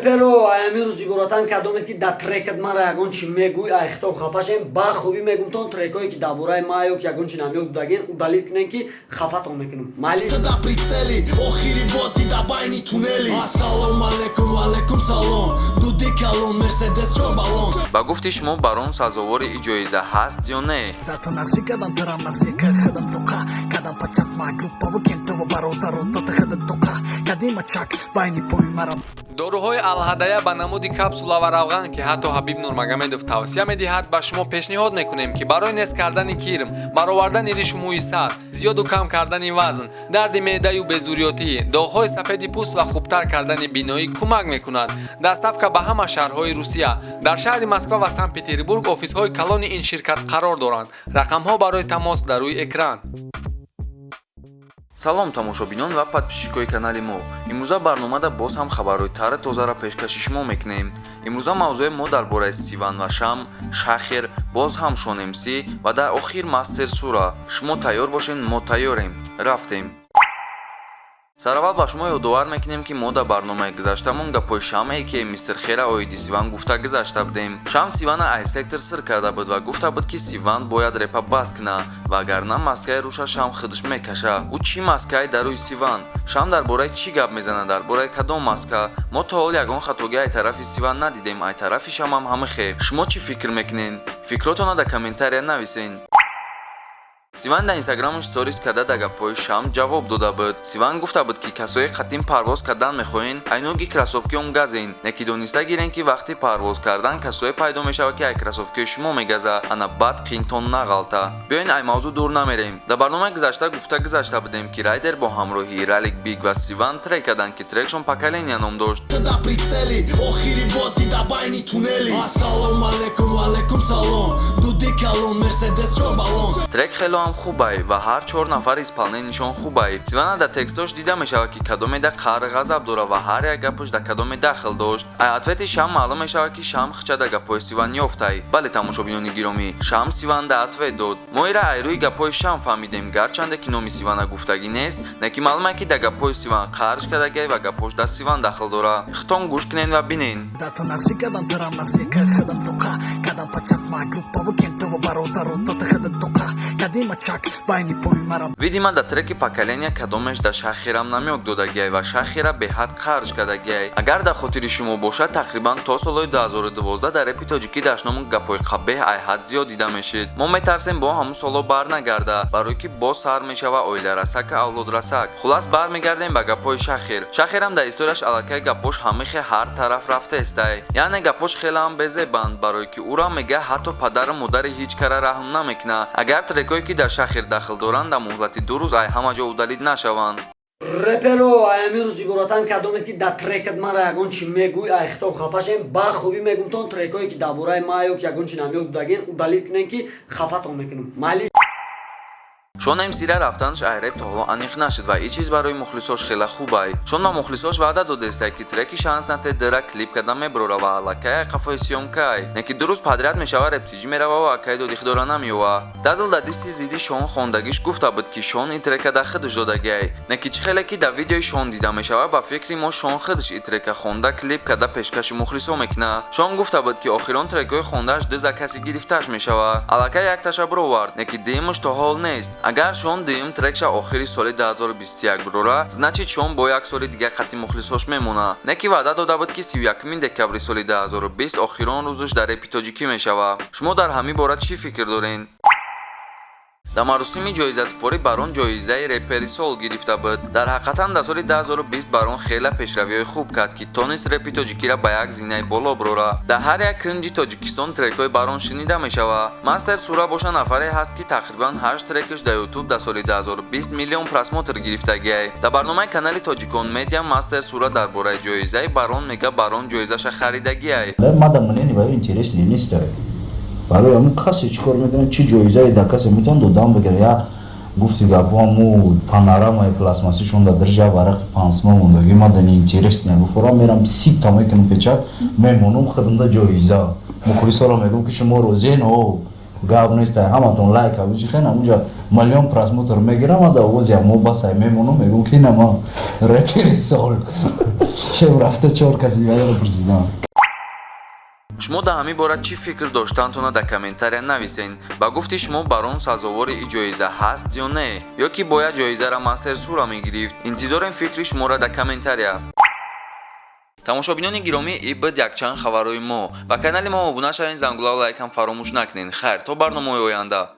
Реперо, аями рӯз иборатан кадоме ки дар трекат мара ягон чи мегӯй, ай хитоб хафашем. Ба хубӣ мегумтон, трекое ки дар бораи ма ё ки ягон чи намёк дудагин, удалить кунем, ки хафатон мекунем. Майли. Да прицели, охири бози да байни туннели. Ассалому алайкум, алайкум салом, дуди калон, Мерседес чор баллон. Ба гуфти шумо, Барон сазовори и ҷоиза ҳаст ё не? Дата нақси кадам, тарам нақси хадам, тоқа кадам пачакма группаву кентову бародару тата хада тоқа кадима чак байни пои мара. Доруҳои Алҳадая ба намуди капсула ва равған, ки ҳатто Ҳабиб Нурмагомедов тавсия медиҳад, ба шумо пешниҳод мекунем, ки барои нест кардани кирм, баровардани ришу мӯи сар, зиёду кам кардани вазн, дарди меъдаю безурётӣ, доғҳои сафеди пӯст ва хубтар кардани биноӣ кӯмак мекунад. Доставка ба ҳама шаҳрҳои Русия. Дар шаҳри Москва ва Санкт Петербург офисҳои калони ин ширкат қарор доранд. Рақамҳо барои тамос дар рӯи экран. Салом, тамошобинон ва подписчикои канали мо! Имрӯза барномада боз ҳам хабарҳои тари тозаро пешкаши шумо мекунем. Имрӯза мавзӯи мо дар бораи Сиван ва Шам, Шахер, боз ҳам Шонмс ва дар охир Мастер Сура. Шумо тайёр бошед, мо тайёрем, рафтем. Сараввал ба шумо ёдовар мекунем, ки мо дар барномаи гузаштамон гапҳои Шамае ки мистер Хера оиди Сиван гуфта гузашта будем. Шам Сивана ай сектор сир карда буд ва гуфта буд, ки Сиван бояд репа бас куна, вагарна маскаи рӯша Шам худаш мекаша. Ӯ чӣ маскае дар рӯи Сиван? Шам дар бораи чӣ гап мезанад? Дар бораи кадом маска? Мо то ҳол ягон хатогӣ ай тарафи Сиван надидем, ай тарафи Шамам ҳамихе. Шумо чӣ фикр мекунед? Фикротонро дар комментария нависен. Сиван дар инстаграмаш сторис карда, дар гапҳои Шам ҷавоб дода буд. Сиван гуфта буд, ки касое қатъин парвоз кардан мехоҳен, айноги кроссовкион газен, неки дониста гирен, ки вақти парвоз кардан касое пайдо мешавад, ки ай кроссовкиои шумо мегаза, ана баъд қинтон нағалта. Биёен, ай мавзӯъ дур намерем. Дар барномаи гузашта гуфта гузашта будем, ки Райдер бо ҳамроҳии Ралик Биг ва Сиван трек карданд, ки трекшон «Поколения» ном дошт. Да прицели, охири бози да байни туннели. Ассалому алайкум, алайкум салом, дуди калон, Мерседес чор баллон. Трек хело ҳам хубай ва ҳар чор нафар исполненишон хубай. Сивана дар текстош дида мешавад, ки кадоме да қаҳр ғазаб дора ва ҳар як гапаш дар кадоме дахл дошт. Ай ответи Шам маълум мешавад, ки Шам хича дар гапҳои Сиван ёфтай. Бале, тамошобинони гиромӣ, Шам Сиван да ответ дод. Мо ира ай рӯи гапҳои Шам фаҳмидем. Гарчанде ки номи Сивана гуфтагӣ нест, лекин маълуме, ки дар гапҳои Сиван қарж кардагиай ва гапҳош дар Сиван дахл дора. Хитон гӯш кунед ва бинен. Дата нақси кадам, тарам нақси хадам, тоқа кадам пачакма группаву кентову бародару тата хада тоқа кадима чак байни пои мара. Видимо, дар треки «Поколения» кадомеш дар Шахирам намёк додагиай ва Шахира беҳад қарж кардагиай. Агар дар хотири шумо бошад, тақрибан то солҳои 2012 дар репи тоҷикӣ дашному гапҳои қабеҳ ай ҳад зиёд дида мешид. Мо метарсем, бо ҳамун солҳо барнагарда, барое ки боз сар мешава оиларасака, авлодрасак. Хулас, бармегардем ба гапҳои Шахир. Шахирам дар историяш аллакай гапҳош ҳамихе ҳар тараф рафтаестай, яъне гапҳош хелаам безебанд, барое ки ӯра мега, ҳатто падару модари ҳеҷ кара раҳм намекуна, агар трекҳое ки дар Шахир дахл доранд, дар муҳлати 2 рӯз ай ҳама ҷо удалить нашаванд. Реперо, аями рӯз иборатан кадоме ки дар трекат мара ягон чи мегӯй, ай хитоб хафашем. Ба хубӣ мегумтон, трекое ки дар бораи ма ё ки ягон чи намёк дудагин, удалить кунем, ки хафатон мекунем. Майли. Шон МСра рафтанаш ай реп то ҳоло аниқ нашуд ва ин чиз барои мухлисош хеле хубай. Шон ба мухлисош ваъда додестай, ки треки «Шанс нате» дира клип карда мебурора ва аллакай қафои съёмкай, не ки 2 рӯз подряд мешава, рептиҷӣ мерава ва акай додихдора намеёва. Дазл дар дисти зидди Шон хондагиш гуфта буд, ки Шон ин трека дар худаш додагиай, не ки чӣ хеле ки дар видеои Шон дида мешава, ба фикри мо, Шон худаш ин трека хонда, клип карда, пешкаши мухлисо мекуна. Шон гуфта буд, ки охирон трекҳои хондааш ду закази гирифтааш мешава. Аллакай якташа бировард, не ки дуюмаш то ҳол нест. Агар Шон дуюм трекша охири соли 2021 бирора, значит, Шон бо як соли дига хати мухлисош мемона. Не ки ваъда дода буд, ки 31 декабри соли 2020 охирон рӯзаш дар репи тоҷикӣ мешава. Шумо дар ҳамин бора чӣ фикр доред? Дар маросими ҷоизаспорӣ Барон ҷоизаи репери сол гирифта буд. Дар ҳақиқатан, дар соли 2020 Барон хеле пешравиҳои хуб кард, ки тонист репи тоҷикиро ба як зинаи боло бирора. Дар ҳар як кунҷи Тоҷикистон трекҳои Барон шунида мешавад. Мастер Сура боша нафаре ҳаст, ки тақрибан ҳашт трекаш дар Ютуб дар соли 2020 миллион просмотр гирифтагиай. Дар барномаи канали Тоҷикон Медиа Мастер Сура дар бораи ҷоизаи Барон мега, Барон ҷоизаша харидагиай. Барои ҳамун касе чӣ кор мекунад, чӣ ҷоизае дар касе метавон додан бигира. Я гуфти гапҳо, ҳаму панорамаи пластмассишон дар держа, варақи пансма мондагӣ мада неинтересный. Гуфтора мерам, сита мекунам, печать мемонам, худамда ҷоиза. Мухлисоро мегӯм, ки шумо розиен? О, гап нест, ҳаматон лайк абичихен ҳамунҷа. Миллион просмотр мегирам, ада овози ҳамо басай мемонам, мегӯм ки ина ман репери сол чем рафта чор каси дигаро пурсидам. Шумо дар ҳамин бора чӣ фикр доштаантона дар комментария нависен. Ба гуфти шумо, Барон сазовори ин ҷоиза ҳаст ё не, ё ки бояд ҷоизара Мастер Сура мегирифт? Интизорем фикри шуморо дар комментария. Тамошобинони гиромӣ, ибд якчанд хабарҳои мо. Ба канали мо обуна шавед, зангула, лайкам фаромӯш накунед. Хайр, то барномаҳои оянда.